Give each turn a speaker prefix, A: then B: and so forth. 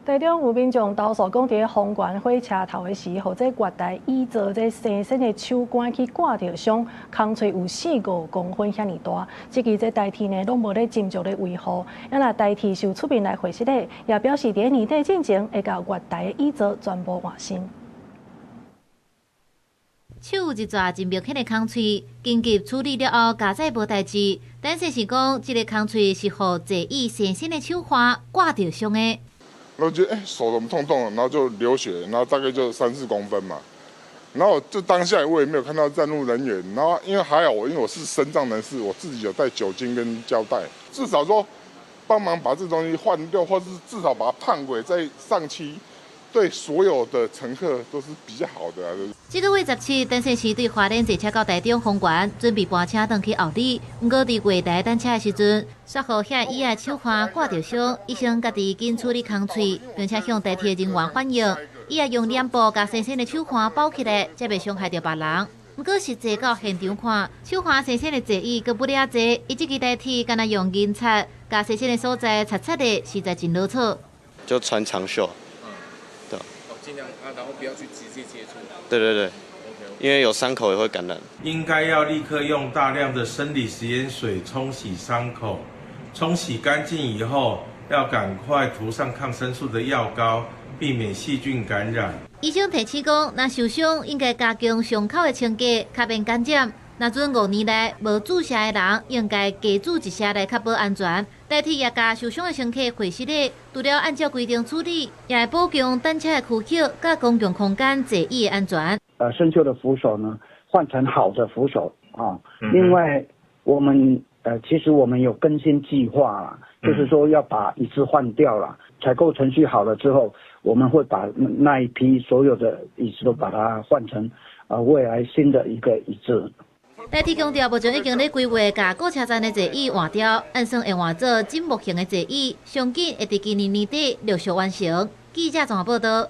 A: 台中有民眾投訴講，佇豐原火車頭的時，予這月台椅座這生鉎的手桿去割著傷，空喙有四五公分遐爾大。這支這台鐵呢，攏無咧斟酌咧維護。啊若台鐵是有出面來回釋的，也表示佇年底進前會共月台的椅座全部換新。
B: 手有一撮真明顯的空喙，緊急處理了後，加載無代誌。但是是講，這个空喙是予座椅生鉎的手環割著傷的。
C: 然後覺得欸，手怎麼痛痛，然後就流血，然後大概就三四公分嘛。然後就當下我也沒有看到站務人員，然後因為還好我因為我是身障人士，我自己有帶酒精跟膠帶，至少說幫忙把這東西換掉，或是至少把它燙過再上漆，對所有的乘客都是比較好的。
B: 這个月17，陳先生對花蓮坐車到台中豐原，準備搬車轉去后里。毋過佇月台等車的時陣，煞予遐椅仔手環割著傷，醫生家己緊處理空喙，並且向台鐵人員反映，伊也用臉布共生鉎的手環包起來，才袂傷害著別人。毋過實際到現場看，手環生鉎的座椅閣不爾濟，伊這支台鐵敢若用銀擦，共生鉎的所在擦擦的，實在真囉嗦。
D: 就穿長袖。對。
E: 哦，盡量啊，然後不要去直接接觸。
D: 對對對，因為有傷口也會感染。
F: 應該要立刻用大量的生理食鹽水沖洗傷口，沖洗乾淨以後，要趕快塗上抗生素的藥膏，避免細菌感染。
B: 醫生提醒講，若受傷應該加強傷口的清潔，較免感染。若準5年內無注射的人，應該加注一射來確保安全。台鐵也共受傷的乘客回實的，除了按照規定處理，也會保強等車的區域、佮公共空間座椅的安全。
G: 生鏽的扶手呢，換成好的扶手啊。另外，我們其實我們有更新計劃啦，就是說要把椅子換掉了。採購程序好了之後，我們會把那一批所有的椅子都把它換成未來新的一個椅子。
B: 台鐵強調，目前已經咧規劃，共各車站的座椅換掉，按算會換做枕木型的座椅，上緊會佇今年年底陸續完成。記者綜合報道。